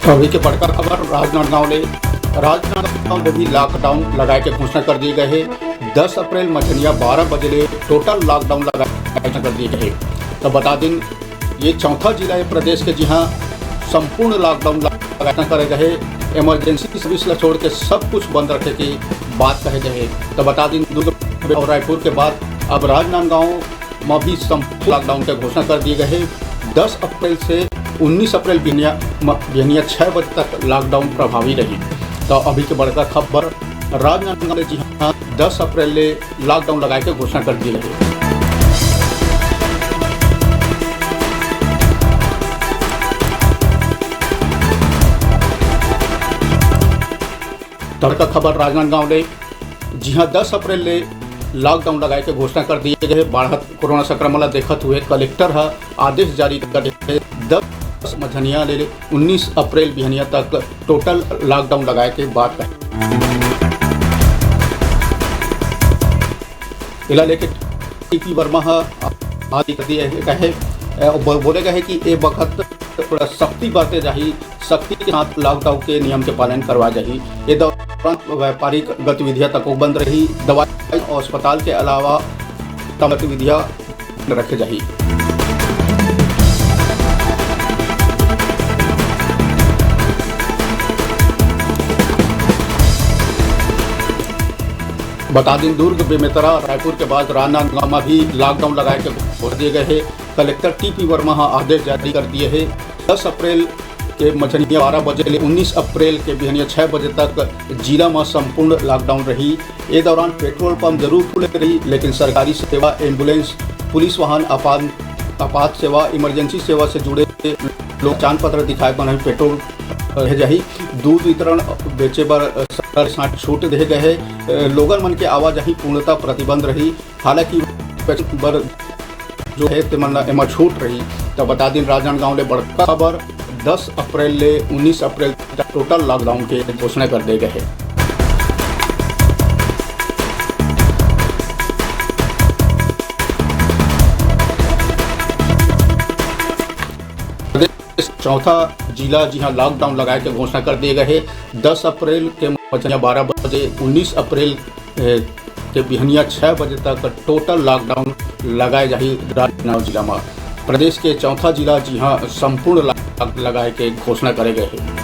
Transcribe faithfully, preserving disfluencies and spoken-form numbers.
अभी के बड़का खबर राजनांदगांव ले। राजनांदगांव में भी लॉकडाउन लगाए के घोषणा कर दिए गए हे। दस अप्रैल मझनिया बारह बजे ले टोटल लॉकडाउन लगाए के घोषणा कर दिए गए हे। तो बता दिन, ये चौथा जिला हे प्रदेश के, जिहां संपूर्ण लॉकडाउन लगाए करे गए हे। इमरजेंसी सर्विस ला छोड़ के सब कुछ बंद रखे के बात कहे गए हे। तो बता दिन, दुर्ग और रायपुर के बाद अब राजनांदगांव म भी संपूर्ण लॉकडाउन के घोषणा कर दिए गए हे। दस अप्रैल से उन्नीस अप्रैल बिहनिया, म-, बिहनिया छह बजे तक लॉकडाउन प्रभावी रही। तो अभी के बड़का खबर राजनांदगांव ले, जिहां दस अप्रैल ले लॉकडाउन लगाए के घोषणा कर दिए गए हे। बड़का खबर राजनांदगांव ले, जिहां दस अप्रैल ले लॉकडाउन लगाए के घोषणा कर दिए गए हे। बाढ़त कोरोना संक्रमण ला देखत हुए कलेक्टर ह आदेश जारी कर दे हे, दस मझनिया ले उन्नीस अप्रैल बिहनिया तक टोटल लॉकडाउन लगाए के बात कहे। एला लेके टीपी वर्मा ह आदि कर दिए हे, कहे, अ, बो-, बोले गए हे कि ए बखत थोड़ा सख्ती बरते जाही, सख्ती के साथ लॉकडाउन के नियम के पालन करवा जाही। ये दौरान व्यापारिक गतिविधियां तको बंद रही, दवाई और अस्पताल के अलावा तमाम गतिविधियां रखे जाही। बता दिन, दुर्ग, बेमेतरा, रायपुर के बाद राजनांदगांव में भी लॉकडाउन लगाए के घोषणा दिए गए हे। कलेक्टर टीपी वर्मा ह आदेश जारी कर दिए हे। दस अप्रैल के मझनिया बारह बजे ले उन्नीस अप्रैल के बिहनिया छह बजे तक जिला म संपूर्ण लॉकडाउन रही। ए दौरान पेट्रोल पंप जरूर खुले रही, लेकिन सरकारी सेवा, एम्बुलेंस, पुलिस वाहन, आपात, आपात सेवा, इमरजेंसी सेवा से जुड़े लोग पहचान पत्र दिखाए बर ही पेट्रोल रह जाही। दूध वितरण बेचे बर सरकार साथ छूट दे गए हे। लोगन मन के आवाजाही पूर्णतः प्रतिबंध रही। हालांकि बर जो हे तेमन ला एमा छूट रही। तो बता दिन, राजनांदगांव ले बड़का खबर, दस अप्रैल ले उन्नीस अप्रैल तक टोटल लॉकडाउन के घोषणा कर दे गए हे। प्रदेश चौथा जिला, जिहां लॉकडाउन लगाए के घोषणा कर दिए गए हे। दस अप्रैल के मझनिया बारह बजे, उन्नीस अप्रैल, ए, के बिहनिया छह बजे तक टोटल लॉकडाउन लगाए जाही राजनांदगांव जिला म। प्रदेश के चौथा जिला, जिहां संपूर्ण लॉकडाउन लगाए के घोषणा करे गए हे।